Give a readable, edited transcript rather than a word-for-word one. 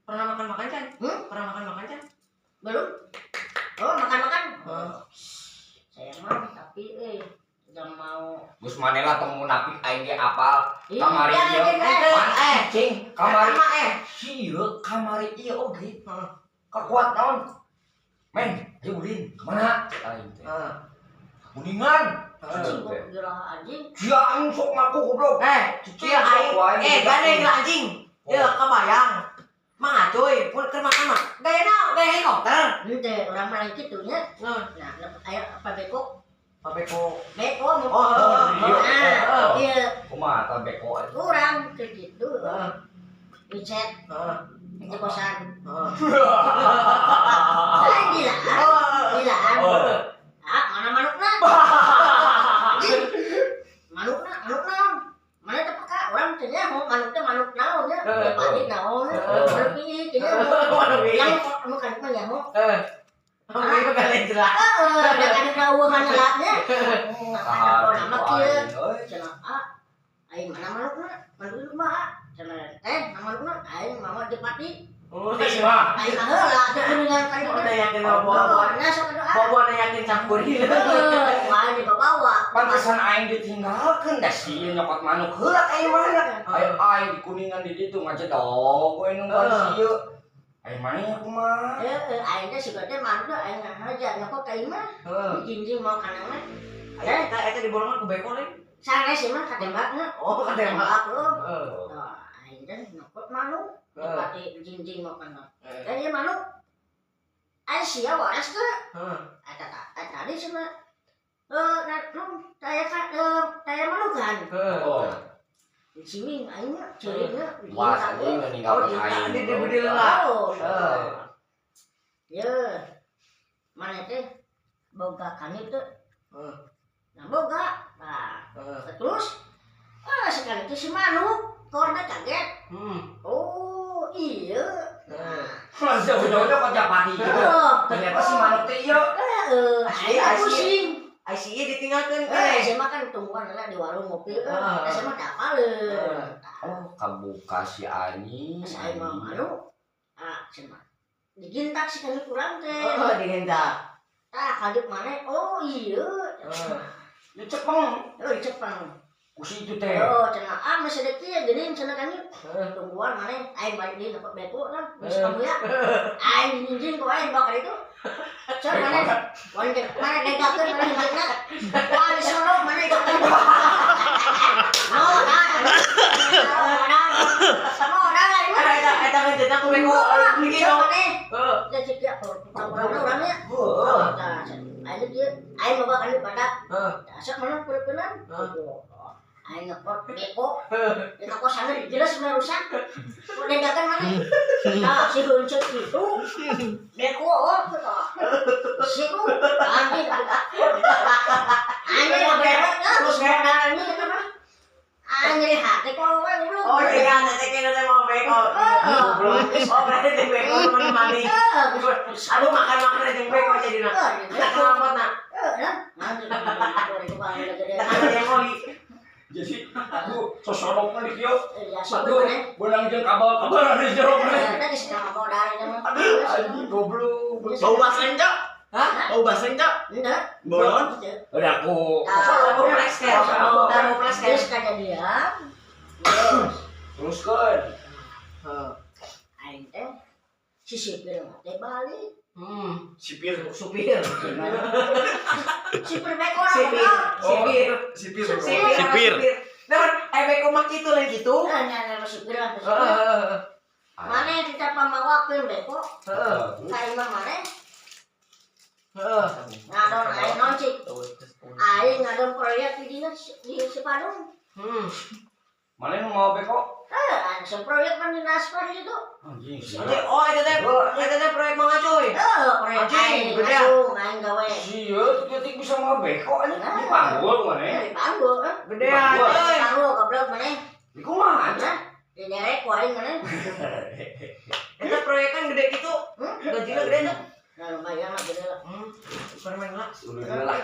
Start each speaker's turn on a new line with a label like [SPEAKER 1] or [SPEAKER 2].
[SPEAKER 1] Pernah makan-makan kan?
[SPEAKER 2] Hmm?
[SPEAKER 1] Pernah makan-makan kan?
[SPEAKER 2] Belum. Oh, makan-makan.
[SPEAKER 1] Heeh.
[SPEAKER 2] Saya mah tapi nggak mau.
[SPEAKER 3] Gus maneh lah tong munafik, aing ge apal.
[SPEAKER 2] Ih,
[SPEAKER 3] Kamari
[SPEAKER 2] jangan,
[SPEAKER 3] ieu.
[SPEAKER 2] jangan, eh.
[SPEAKER 3] Cing, kamari
[SPEAKER 1] Mah eh.
[SPEAKER 3] Sieu kamari ieu oge.
[SPEAKER 1] Heeh.
[SPEAKER 3] Kakuat naon? Men, ayo ulin. Kemana? Aing teh.
[SPEAKER 1] Heeh.
[SPEAKER 3] Kuningan.
[SPEAKER 2] Anjing, kok gila anjing.
[SPEAKER 3] Sia aing sok ngaku, goblok.
[SPEAKER 1] Eh, iya aing. Eh, gandeng lah anjing.
[SPEAKER 3] Oh.
[SPEAKER 1] Ya kebayang. Mang Acoy, pun keur makan mah. Gaya naon? Gaya helikopter.
[SPEAKER 2] Henteu, urang mah lain kitu nya.
[SPEAKER 1] Naon?
[SPEAKER 2] Nah, aya apa beko?
[SPEAKER 1] Pak Beko.
[SPEAKER 2] Beko mau.
[SPEAKER 1] Oh, oh,
[SPEAKER 3] iya.
[SPEAKER 2] Nah, iya,
[SPEAKER 3] Kumaha tah beko aja?
[SPEAKER 2] urang keur kitu.
[SPEAKER 1] Heeh.
[SPEAKER 2] Di chat
[SPEAKER 1] Heeh.
[SPEAKER 2] di kosan.
[SPEAKER 1] Heeh.
[SPEAKER 2] Ah, gilaan.
[SPEAKER 1] Oh.
[SPEAKER 2] Gilaan.
[SPEAKER 3] Oh.
[SPEAKER 2] Ah, mana manukna? Anjing. Manukna, manuk naon? Mana teu peka, urang teu nyaho manuk teh manuk naon nya.
[SPEAKER 1] Heeh.
[SPEAKER 2] Padi naon,
[SPEAKER 3] Heeh.
[SPEAKER 2] manuk ieu teu nyaho.
[SPEAKER 1] Manuk ieu.
[SPEAKER 2] Yang nu kan mah nyaho.
[SPEAKER 1] Heeh. Oh, ieu kalian jelas.
[SPEAKER 2] Heeh, da kan eueuhan nyelaknya.
[SPEAKER 3] Ah,
[SPEAKER 2] Nama kieu.
[SPEAKER 3] euy.
[SPEAKER 2] Cenah, ah, aing mana manukna? Manuk ieu mah, ah. Cenah, eh, manukna aing mama Jepati.
[SPEAKER 1] Oh,
[SPEAKER 3] Ih, mah.
[SPEAKER 2] Aing mah heula teu kuningan kan.
[SPEAKER 1] Udah yakin sama bawa.
[SPEAKER 2] Nah, sok atuh, ah.
[SPEAKER 1] Bawa yakin campur.
[SPEAKER 2] Heeh, wah dibawa.
[SPEAKER 3] Pantesan aing ditinggalkeun da sieun nyokot manuk heula ka imahna. Aing aing di Kuningan di ditu ngajedog we nungguan
[SPEAKER 1] Heeh.
[SPEAKER 3] sieu. Aing maneh kumaha?
[SPEAKER 2] Heeh, aing teh siga teh manuk teh aing ngahaja nyokot ka imah.
[SPEAKER 1] Heeh.
[SPEAKER 2] Dijinjing mau kana mah.
[SPEAKER 1] Eta eta dibolongan ku beko lain.
[SPEAKER 2] Sanes sih mah katembakna.
[SPEAKER 1] Oh, katembak.
[SPEAKER 2] Katembak oh.
[SPEAKER 1] Heeh.
[SPEAKER 2] Tah, aing teh nyokot manuk.
[SPEAKER 1] Heeh.
[SPEAKER 2] Dipati jinjing mau kana.
[SPEAKER 1] Heeh.
[SPEAKER 2] Eh, ieu manuk. Aing sia waras teu?
[SPEAKER 1] Heeh.
[SPEAKER 2] Eta eta tadi cenah. Eh, nah, nu taya ka eh, taya manukan.
[SPEAKER 1] Heeh.
[SPEAKER 3] Oh,
[SPEAKER 2] Ciming aing mah ceurikna.
[SPEAKER 3] was anjing ninggalkeun
[SPEAKER 1] Oh,
[SPEAKER 3] aing.
[SPEAKER 1] di lelah.
[SPEAKER 2] Oh.
[SPEAKER 1] Heeh.
[SPEAKER 2] Ye. Mana teh boga kanit teh.
[SPEAKER 1] Heeh.
[SPEAKER 2] Nah, boga. Nah,
[SPEAKER 1] Heeh.
[SPEAKER 2] terus ah sekali itu si manuk korna kaget. Oh, iya.
[SPEAKER 1] Heeh.
[SPEAKER 3] Masa udah kok Japati gitu.
[SPEAKER 2] Heeh.
[SPEAKER 3] Ternyata si manuk teh ieu.
[SPEAKER 2] Heeh,
[SPEAKER 1] Asli,
[SPEAKER 2] aing
[SPEAKER 1] asli.
[SPEAKER 2] pusing.
[SPEAKER 1] ICI ditinggalkeun
[SPEAKER 2] Eh,
[SPEAKER 1] teh.
[SPEAKER 2] saya mah kan tungguan lah di warung ngopi. Eh,
[SPEAKER 1] Heeh.
[SPEAKER 2] saya mah tak apaleun.
[SPEAKER 3] Oh, kabuka si anjing.
[SPEAKER 2] Saya mah manuk. Ah, saya mah digintak si kami kurang teh.
[SPEAKER 1] Oh, digentak.
[SPEAKER 2] Tah, kaget mana? Oh, iya.
[SPEAKER 1] Heeh.
[SPEAKER 3] Ya cepeng
[SPEAKER 2] Oh, cepeng.
[SPEAKER 3] ku si itu teh.
[SPEAKER 2] Oh, cenah ah masih deui ya geuning cenah kami.
[SPEAKER 1] Heeh.
[SPEAKER 2] Tungguan mana? Aing balik deui dapat beko lah. Geus kamu ya. Aing dijinjing ku aing bakal itu. Cenah mana? Wan mana degakeun mana hijekna. Wah, disorot mana ikeun. No, nah. Sama orang aing mah.
[SPEAKER 1] Eta eta ngejetak ku beko. Gini
[SPEAKER 2] Cenah
[SPEAKER 1] dong.
[SPEAKER 2] mana?
[SPEAKER 1] Heeh.
[SPEAKER 2] Teh cek dia orang orangnya.
[SPEAKER 3] Heeh.
[SPEAKER 2] Tah, aing kieu aing boga kan badak.
[SPEAKER 1] Heeh.
[SPEAKER 2] Asa mana peureupeunan?
[SPEAKER 1] Heeh.
[SPEAKER 2] Aing ngepot beko. Di kosanna jelas mah rusak. Udah mana? Nah, si huncut itu beko oh tah. Si ku anjing. Anjing beres terus modal ini eta mah. Anjing hati kok we goblok.
[SPEAKER 1] Oh, iya, nanti kayaknya teh mau beko. Goblok. Oh, berarti teh beko teman mani. Aduh, makan-makan aja beko jadi nak. Nak ngelampot nak.
[SPEAKER 2] Nanti
[SPEAKER 1] Tangan yang oli.
[SPEAKER 3] Jadi aku sosorokna di kieu.
[SPEAKER 2] Ya,
[SPEAKER 3] Aduh, beunang jeung kabel-kabel di jero maneh.
[SPEAKER 2] Tadi sedang modal itu mah.
[SPEAKER 3] Aduh, anjing goblok.
[SPEAKER 4] Bau basreng, Cok.
[SPEAKER 1] Hah?
[SPEAKER 4] Bau basreng, Cok.
[SPEAKER 2] Enggak.
[SPEAKER 4] Bau naon?
[SPEAKER 3] Udah aku
[SPEAKER 1] Thermoplex kan? Thermoplex kan?
[SPEAKER 2] Terus kejadian. Terus
[SPEAKER 3] teruskeun.
[SPEAKER 1] Heeh.
[SPEAKER 2] aing teh si sipir teh balik.
[SPEAKER 4] Sipir.
[SPEAKER 1] Supir.
[SPEAKER 2] Sipir beko
[SPEAKER 1] Sipir. Sipir.
[SPEAKER 4] Sipir.
[SPEAKER 1] Sipir.
[SPEAKER 5] Sipir.
[SPEAKER 1] Nah, eh beko mah kitu lain gitu.
[SPEAKER 2] Nah, nah, sipir lah. Sipir.
[SPEAKER 1] Heeh.
[SPEAKER 2] Mana kita pamawakeun beko
[SPEAKER 1] Heeh.
[SPEAKER 2] ka imah maneh
[SPEAKER 1] Heeh.
[SPEAKER 2] ngadon aing naon cik. Aing ngadon proyek di dinas di Sipadung.
[SPEAKER 3] Mana nu mau beko?
[SPEAKER 2] Eh, aing proyek kan di Naspar gitu.
[SPEAKER 3] Anjing sih.
[SPEAKER 1] Anjing, oh eta teh proyek Mang Acoy.
[SPEAKER 2] Eh, proyek
[SPEAKER 1] Anjing,
[SPEAKER 2] aing
[SPEAKER 1] gede.
[SPEAKER 2] langsung aing gawe.
[SPEAKER 3] Sieun detik bisa mau beko anjing dipanggul maneh.
[SPEAKER 2] Eh, dipanggul eh.
[SPEAKER 1] Gede euy.
[SPEAKER 2] Dipanggul goblok maneh.
[SPEAKER 3] Di kumaha anjing?
[SPEAKER 2] Nah, diderek ku aing maneh.
[SPEAKER 1] Eta proyek kan gede gitu.
[SPEAKER 2] Hmm?
[SPEAKER 1] Gajinya gede tuh.
[SPEAKER 2] Nah, lumayan lah gede lah.
[SPEAKER 1] Permen lah.
[SPEAKER 3] Udah lah.